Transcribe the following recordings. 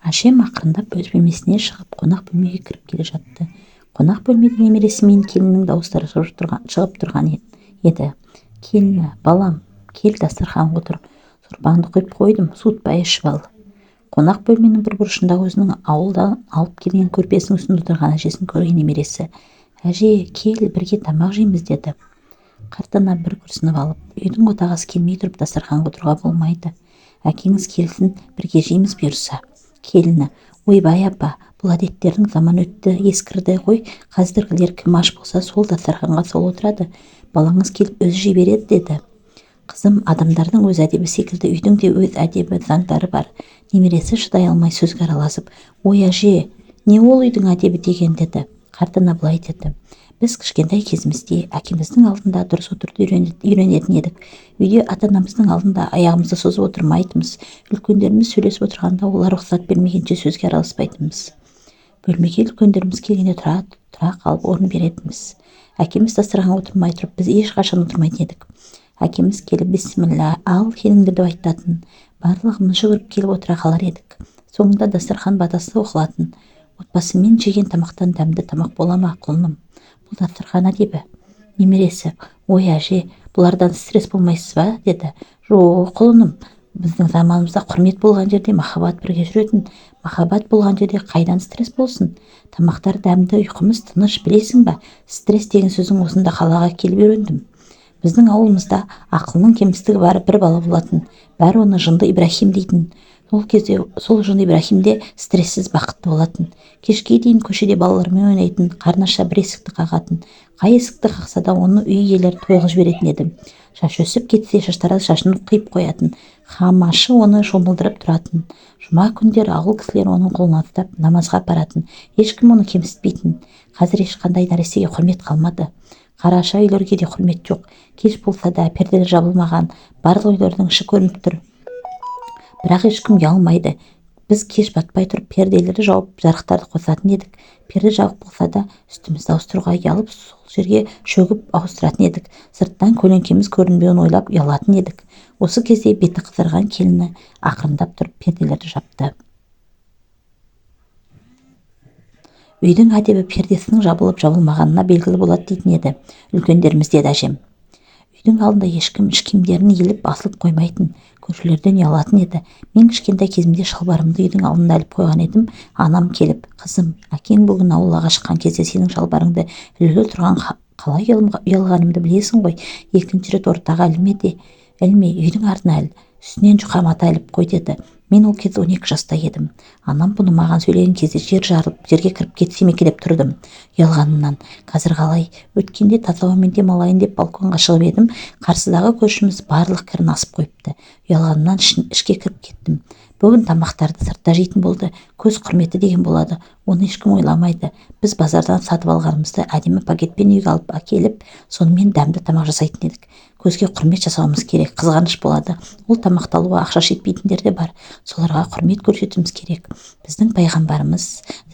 Әжем ақырындап өз бөлмесінен шығып, қонақ бөлмеге кіріп келе жатты. Қонақ бөлмеде немересі мен келінінің дауыстары шығып тұрған еді. Келіні: «Балам, кел, дастарханға отыр. Сорпаңды құйып қойдым, суытпай ішіп ал». Қонақ бөлменің бір бұрышында өзінің ауылдан алып келген көрпесінің үстінде отырған әжесін көрген немересі: «Әже, кел, бірге тамақ жейміз», – деді. Қарт ана бір күрсініп алып: «Үйдің отағасы келмей тұрып дастарханға отыруға болмайды. Әкеңіз келсін, бірге жейміз бұйырса». Келіні: «Ойбай, апа, бұл әдеттердің заман өтті, ескірді ғой. Қазіргілер кім аш болса, сол дастарханға сол отырады. Балаңыз келіп өзі жей береді», – деді. «Қызым, адамдардың өз әдебі секілді үйдің де өз әдебі, заңдары бар». Немересі шыдай алмай сөзге араласып: «Ой, әже, не ол үйдің әдебі деген?» – деді. Қарт ана былай деді: «Біз кішкентай кезімізде әкеміздің алдында дұрыс отыруды үйренетін едік. Үйде ата-анамыздың алдында аяғымызды созып отырмайтынбыз. Үлкендеріміз сөйлесіп отырғанда, олар рұқсат бермегенше сөзге араласпайтынбыз. Бөлмеге үлкендеріміз келгенде тұра, тұра қалып орын беретінбіз. Әкеміз дастарханға отырмай тұрып, біз ешқашан отырмайтын едік. Әкеміз келіп, «Бісміллә, ал, келіңдер» деп айтатын. Барлығымыз жүгіріп келіп отыра қалар едік. Соңында дастархан батасы оқылатын. Отбасымен жеген тамақтан дәмді тамақ бола ма, құлыным? Бұл дастархан әдебі». Немересі: «Ой, әже, бұлардан стресс болмайсыз ба?» – деді. «Жоқ, құлыным, біздің заманымызда құрмет болған жерде махаббат бірге жүретін. Махаббат болған жерде қайдан стресс болсын? Тамақтар дәмді, ұйқымыз тыныш. Білесің ба, стресс деген сөздің осында қалаға келіп үйрендім. Біздің ауылымызда ақылының кемістігі бар бір бала болатын. Бәрі оны Жынды Ибрахим дейтін. Сол кезде сол Жынды Ибрахим де стрессіз бақытты болатын. Кешке дейін көшеде балалармен ойнайтын. Қарны ашса, бір есікті қағатын. Қай есікті қақса да, оны үй иелері той қылып жіберетін еді. Шашы өсіп кетсе, шаштараз шашын қиып қоятын. Хамашы оны шомылдырып тұратын. Жұма күндері ауыл кісілері оның қолынан ұстап намазға апаратын. Ешкім оны кемсітпейтін. Қазір ешқандай нәрсеге құрмет қалмады. Қараша үйлерге де құрмет жоқ. Кеш болса да, перделер жабылмаған. Барлық үйлердің іші көрініп тұр, бірақ ешкім ұялмайды. Біз кеш батпай тұрып перделерді жауып, жарықтарды қосатын едік. Перде жабық болса да, үстімізді ауыстыруға ұялып, сол жерге шөгіп ауыстыратын едік. Сырттан көлеңкеміз көрінбеуін ойлап ұялатын едік». Осы кезде беті қызарған келіні ақырындап тұрып перделерді жапты. «Үйдің әдебі пердесінің жабылып жабылмағанына белгілі болады дейтін еді үлкендеріміз», – деді әжем. Үйдің алдында ешкім іш киімдерін иіліп асылып қоймайтын. Көршілерден ұялатын еді. Мен кішкентай кезімде шалбарымды үйдің алдында іліп қойған едім. Анам келіп: «Қызым, әкең бүгін аулаға шыққан кезде сенің шалбарыңды ілулі тұрған. Қалай ұялғанымды білесің ғой. Екінші рет ортаға ілме де, ілме, үйдің артына іл, үстінен жұқа мата іліп қой», – деді. Мен ол кезде 12 жаста едім. Анам бұны маған сөйлеген кезде жер жарылып, жерге кіріп кетсем екен деп тұрдым ұялғанымнан. Қазір қалай? Өткенде таза ауамен демалайын деп балконға шығып едім, қарсыдағы көршіміз барлық кірін асып қойыпты. Ұялғанымнан ішке кіріп кеттім. Бүгін тамақтарды сыртта жейтін болды. Көз құрметі деген болады, оны ешкім ойламайды. Біз базардан сатып алғанымызды әдемі пакетпен үйге алып әкеліп, сонымен дәмді тамақ жасайтын едік. Көзге құрмет жасауымыз керек. Қызғаныш болады. Ол тамақты алуға ақша жетпейтіндер де бар, соларға құрмет көрсетуіміз керек. Біздің пайғамбарымыз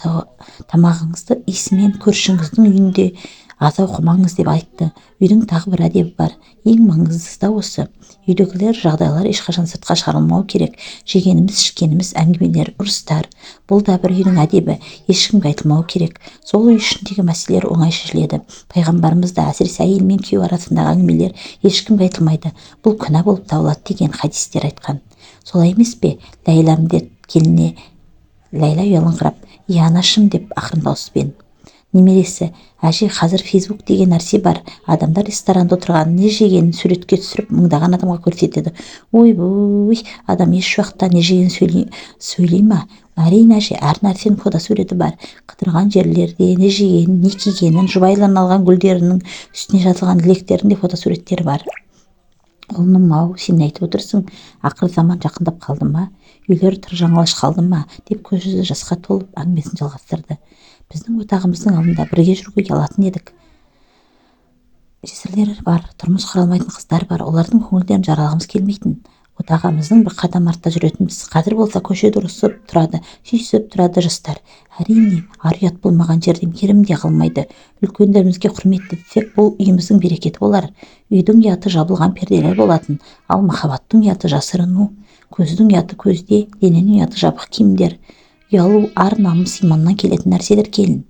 «Тамағыңызды иісімен көршіңіздің үйінде аза оқымаңыз» деп айтты. Үйдің тағы бір әдебі бар, ең маңыздысы да осы: үйдегілер жағдайлар ешқашан сыртқа шығарылмау керек. Жегеніміз, ішкеніміз, әңгімелер, ұрыстар – бұл да бір үйдің әдебі, ешкімге айтылмау керек. Сол үй ішіндегі мәселелер оңай шешіледі. Пайғамбарымыз да, әсіресе әйел мен күйеу арасындағы әңгімелер ешкімге айтылмайды, бұл күнә болып табылады деген хадистер айтқан. Солай емес пе, Ләйләм?» – деді келініне. Ләйлә ұялыңқырап: «Иә, анашым», – деп ақырын дауыспен. Немересі: «Әже, қазір Фейсбук деген нәрсе бар. Адамдар ресторанда отырғанын, не жегенін суретке түсіріп, мыңдаған адамға көрсетеді. Ойбой, адам еш уақытта не жегенін сөйлей ма?» «Әрине, әже, әр нәрсенің фотосуреті бар. Қыдырған жерлерде не жегенін, не кигенін, жұбайларына алған гүлдерінің үстіне жазылған тілектердің де фотосуреттері бар». «Құлыным-ау, сен не айтып отырсың? Ақыр заман жақындап қалды ма? Үйлер тыр жалаңаш қалды ма?» – деп көз жүзі жасқа толып әңгімесін жалғастырды. Біздің отағамыздың алдында бірге жүруге ұялатын едік. Жесірлер бар, тұрмыс құра алмайтын қыздар бар, олардың көңілдерін жаралағымыз келмейтін. Отағамыздың бір қадам артта жүретінбіз. Қазір болса көшеде ұрысып тұрады, сүйісіп тұрады жастар. Әрине, ар ұят болмаған жерде мейірім де қалмайды. Үлкендерімізге құрмет етсек, бұл үйіміздің берекеті болар. Үйдің ұяты жабылған перделер болатын, ал махаббаттың ұяты жасырыну. Көздің ұяты көзде, дененің ұяты жабық киімдер. Ұялу, ар-намыс иманнан келетін нәрселер, келін.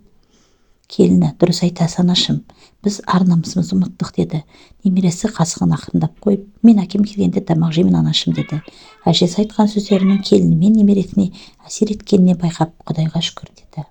Келіні: «Дұрыс айтасың, анашым, біз ар-намысымызды ұмыттық», – деді. Немересі қасығын ақырындап қойып: «Мен әкем келгенде тамақ жеймін, анашым», – деді. Әжесі айтқан сөздерінің келіні мен немересіне әсер еткеніне байқап: «Құдайға шүкір», – деді.